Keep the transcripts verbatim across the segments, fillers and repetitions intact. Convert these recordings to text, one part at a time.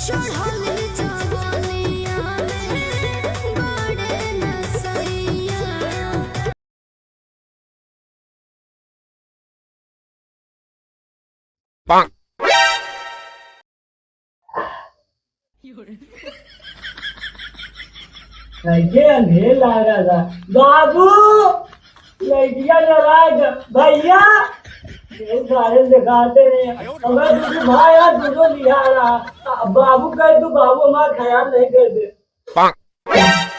चढ़ल जवनिया में बड़े नसैया। कैसे अंधेर लागा था। बाबू, लइटिया जला दे, भैया। ये सारे दिखाते नहीं। अबे दुनू भाई यार, दुनू लिहा रहा। अब बाबू कहे, तू बाबू हमारा ख्याल नहीं कर दे।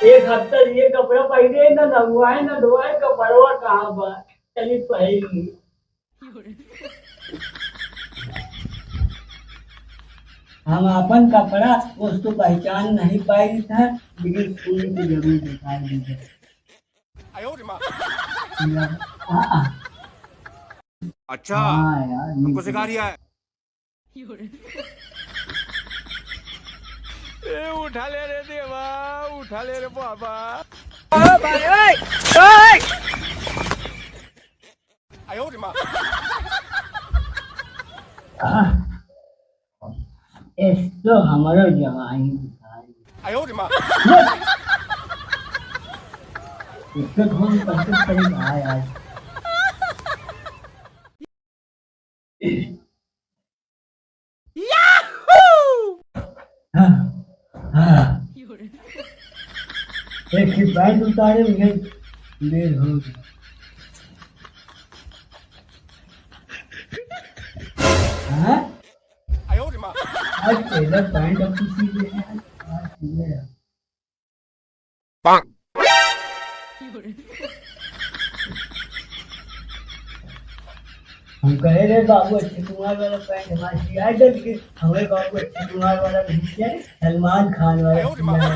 एक हफ्ता ये कपड़ा पहने, ना नहवाए, ना धोआए, कपड़वा कहाँ बा? चली पहन ली। हम आपन कपड़ा वस्तु पहचान नहीं पाई था, लेकिन सुन के जरूर दिखाई दीजिए। हाँ, हाँ। अच्छा, हाँ यार, हमको ये सिखा रिया है। ए, उठा ले रे देवा, उठा ले रे बाबा। ओ भाई, ओए, ओए। आह, एस तो हमरो जवानी बुझाई। इसको कौन पसंद करेगा यार? हाँ, हाँ। एक ही पैंट उतारे, उन्हें देर हो गई। हाँ? आज पहला पैंट अब तो सी ले यार, आज सी ले यार। हम कहे रहे बाबू अच्छे कुमार वाला पैंट हमारे सियाए दे, लेकिन हमें बाबू अच्छे कुमार वाला नहीं सियाए, सलमान खान वाला सियाए।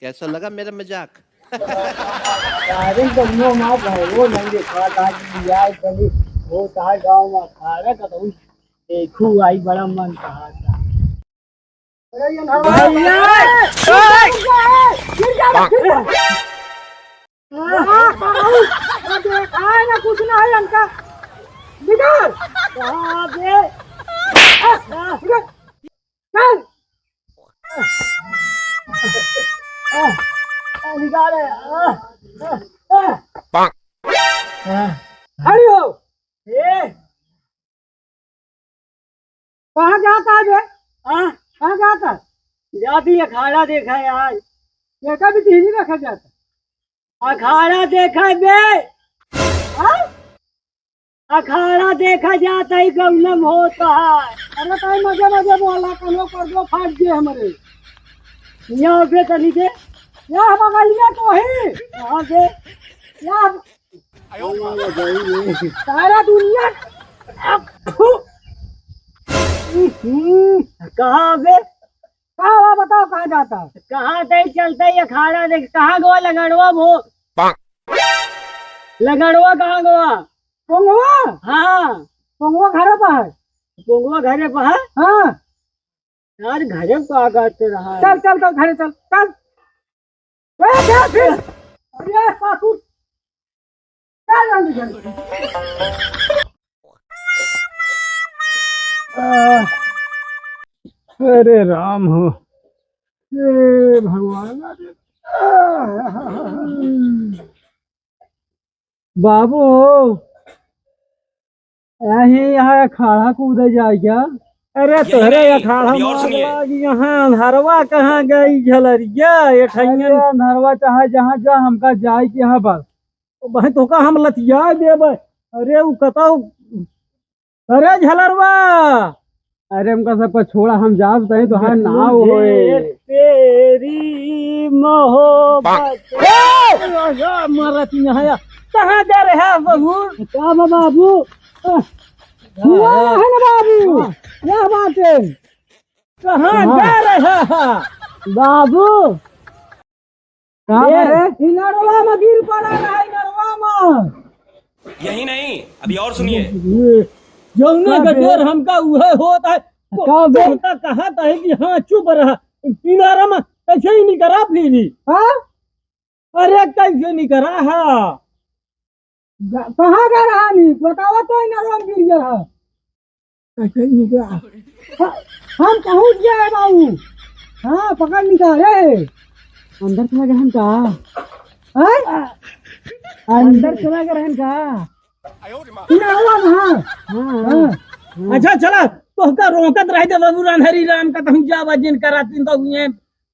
कैसा लगा मेरा मजाक? अरे कन्नो मार भाई, वो नहीं देखा था कि यार कभी वो था गाँव में खा रहा था, तो देखू आई बड़ा मन कहा था। अरे ये भैया! गिर जा, गिर जा, गिर जा। हाँ, हाँ, हाँ, देखा है ना, कुछ ना है इनका। निकल। हाँ, बे। आ, आ, निकल। चल। आ, आ, निकाल रे। आ, आ, आ। आ। खड़ी हो। ए। कहाँ जाता है बे? हाँ? कहाँ जाता है? जाती अखाड़ा देखा यार। देखा भी टीवी देखा जाता। अखाड़ा देखा बे। हाँ? अखाड़ा देखा जाता ही गौनम होता है। अरे ताई मजे मजे बोला, कनो कर दो फाट दे हमरे। यहाँ बे तनी दे। यहाँ बगलिया तो है। यहाँ बे। यहाँ सारा दुनिया। कहाँ बे? कहाँ बा बताओ, कहाँ जाता? कहाँ तई चलता ये अखाड़ा देख, कहाँ गवा लगड़वा भो? लगड़वा कहाँ गवा? पोंगवा? हाँ। पोंगवा घरे पर है। पोंगवा घरे पर है? हाँ। यार, घरे का करते रहा है। चल, चल, चल, घरे चल, चल। ए, क्या फिर? अरे, सासू। चल, जल्दी, जल्दी। आ, अरे राम हो। हे भगवान। बाबू हो। यही यहाँ अखाड़ा कूदे जाए क्या? अरे यही तोहरे नहीं, अखाड़ा अभी और मार सुनिए। लाग, यहाँ अंधरवा कहाँ गई झलरिया, ये ठैयन। अरे अंधरवा चाहे जहाँ जा, हमका जाए के यहाँ बस। तो भाई तोका हम लतिया देबे। अरे उ कतौ, अरे झलरवा, अरे हमका सबका छोड़ा, हम जाब तहीं तोहार नाव होए। तेरी मोहब्बत। ए! मरत नहाया। कहाँ जा रहे हैं बहू? का बा बाबू? हुआ है ना बाबू? हाँ। क्या बात है? कहाँ हाँ। जा रहे हैं? बाबू। कहाँ ए, बा रे? ई नरवा में गिर पड़ा रहा, ई नरवा में। यही नहीं, अभी और सुनिए। ये, जौने का का बे? डर हमका उहे होत है। का बे? तोहका कहत है कि हाँ, चुप रहा। ई नरवा में कैसे ही निकरा फिरी? हाँ? अरे, कैसे निकरा हा? ग-, कहाँ जा रहा नी? बतावा तो, ई नरवा में गिर गया है। अच्छा, निकाल। ह-, हम पहुँच गए बाबू। हाँ, पकड़ निकाले। अंदर चला गए हम का? हैं? अंदर चला गए हम का? ना हुआ ना। हाँ, हाँ। हाँ। अच्छा, चला, तोहका रोकत रहे दे बाबू, राम हरि राम का, त हम जावा जिन करा तीन तो हुए।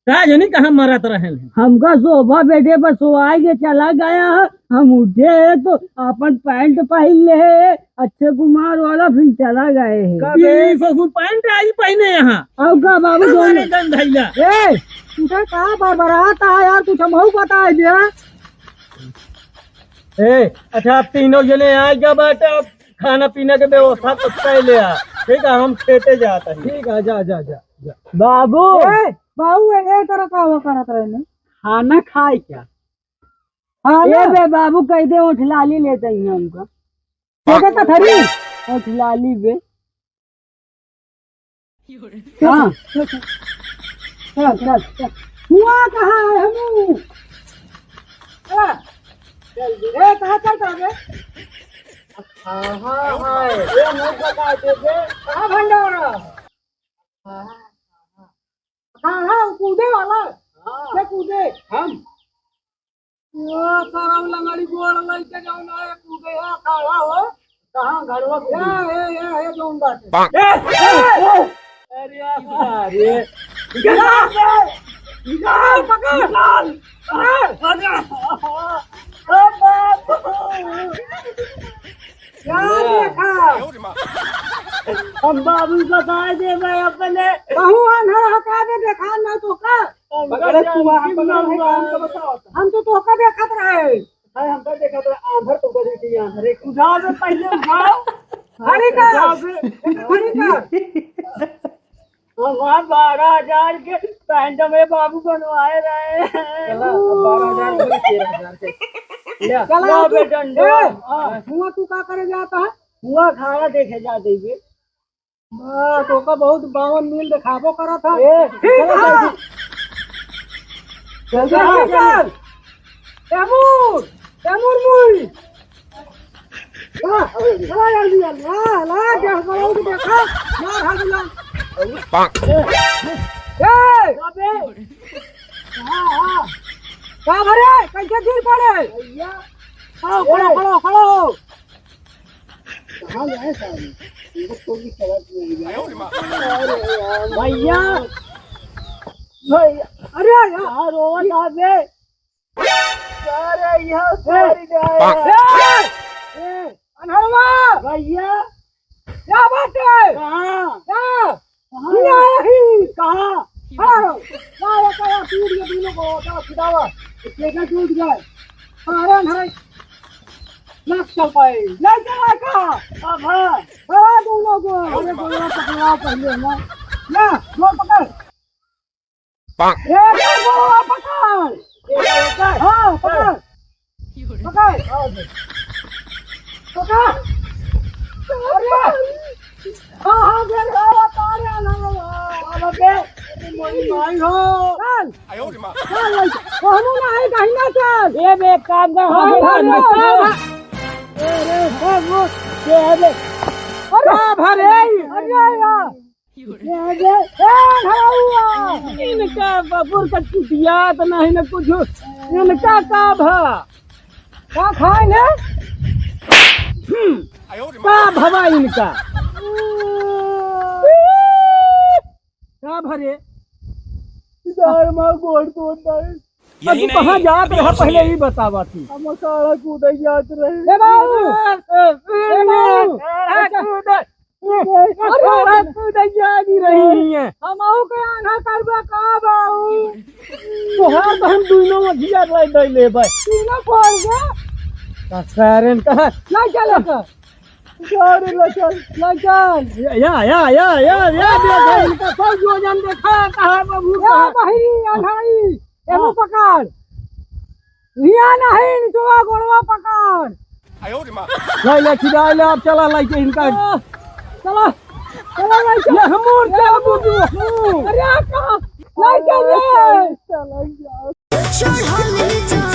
का जानी कहाँ मरत रहेन। हमका सोफा बेडे पर सोआई के चला गया है। हम उठे हैं तो अपन पैंट पहिन ले है, अक्षय कुमार वाला, फिर चला गए हैं। कब? ये ससुर पैंट आई पहिने यहाँ। अब का बाबू दोनों? अरे गंधैया। ए, तुझे का बरबरात है यार, कुछ हमहू बताइ दे। ए, अच्छा, आप तीनों जने आ गया बाटे, अब खाना पीना के व्यवस्था तो कर ले आ, ठीक है, हम खेते जात हैं। ठीक है, जा, जा, जा, जा। बाबू। ए, बाबू, ए, ए तरह का वो करत रहे ने? खाना खाए क्या? हाँ ए ना। बे बाबू, कह दे ओठलाली लेते ही हमका। देखे तो थरी। ओठलाली बे। हाँ। चल, चल, चल। हुआ कहाँ है हमू? चला। जल्दी। ए, कहाँ चलता बे? हाँ, हाँ, हाँ। ये मुँह बता दे बे। कहाँ भंडारा? हाँ, हाँ, हाँ। हाँ, हाँ, वो कूदे वाला। हाँ। ये कूदे। हम? ओ, सारा वो लंगड़ी गोड़ लइके जाओ ना, ये कूदे, ये खड़ा हो। कहाँ घरवा कूदे? या, ये, ये, ये जौन बाटे। ए, ए, ए। अरे यार, सारे। निकाल, निकाल, पकड़। निकाल। पकड़। ओ बाप। क्या देखा? हम बाबू बताए दे भाई अपने। कहूँ आन्हर हटा दे, देखा ना तो का? पकड़, पकड़, तू वहाँ पकड़, हम तो बताओ। हम तो तोहका देखत रहे। अरे, हम तो देखत रहे, आंधर तो बजे की आंधर, एक उठाओ बे, पहले उठाओ। खड़ी कर। उठाओ बे। खड़ी कर। हम वहाँ बारह हजार के पैंट में बाबू बनवाए रहे हैं। चला, अब बारह हजार के, तेरह हजार के। ले, चला लो बे तू। डंडा। ए, हाँ। हुआ तू का करे जाता है? हुआ खाना देखे जा देंगे। बा, तोका बहुत बावन मील देखाबो करत ह। ए, ठीक चलो है। जल्दी। जल्दी चल, आ। चल। तैमूर, तैमूर मुई। ला, ला जल्दी, ला, ला, ला, देख बड़ो के देखा, मार हाथ ला। ए, ए। हाँ, हाँ। का भरे? कैसे गिर पड़े? भैया। आओ, खड़ो, ए। खड़ो, खड़ो। कहाँ गए सारे? इनको कोई भी खबर नहीं है। अरे यार। भैया। भैया। अरे यार। कहाँ रोवत है बे? अरे यहाँ ए। सॉरी जाए। ए। ए। अनहरवा। भैया। क्या बात है? कहाँ? क्या? कहाँ? नहीं आया ही। कहाँ? हाँ, ना, ये क्या, टूट गया दोनों को, क्या छिड़ावा? देखा टूट गया। अरे नहीं, ना चल पाए। नहीं चला का? अब हाँ, बड़ा दोनों को। अरे, गोलवा पकड़वा पहले ना। ना, गोल पकड़। ए, ए, गोलवा पकड़। हाँ, पकड़। पकड़। पकड़। अरे। हाँ, हाँ, बेर हो, तारे ना, बाबा बे। मोरी माई हो। चल। चल, चल, कहूँ ना है, कहीं ना चल। ए बे, एक काम कर, हाँ, हम हाँ, हाँ, हाँ। अरे, बाबू, ये है बे। अरे। का भरे? अरे, यार। ये दे, ए, भैया। इनका बबुर का कुटिया तो नहीं न कुछ, इनका का भा? का खाएंगे? हम्म, का भवा इनका? का भरे? यार, माँ गोड़ तोड़ दे। अब यही तू कहाँ नहीं, जात अभी रहा, और पहले सुनिए। ही बतावा थी। हम सारा कूदे जात रहे। ए बाबू! ए बाबू! सारा कूदे। अरे, अरे, तू नहीं जानी रही है। हम आऊ के आना करबा का बाऊ? तोहार तो हम दुइनो अघिया ले दे लेबे। तीनों को आ गया? का सारेन कहा? ना चल का। अरे, ना चल। ना चल। या, या, या, या, या, या, देखा, इनका सब योजन देखा, कहाँ बाबू, या कहाँ? बहिरी, अढ़ाई। एगो हाँ। पकड़। हिया नहीं, निचवा गोड़वा पकड़। ले, ले, खिदा ले, अब चला, लाइके इनका। आ, चला, चला, लाइके। ये हमूर चल बुझू। अरे, आ कहाँ? लाइके ले। चला जा। चढ़ल जा।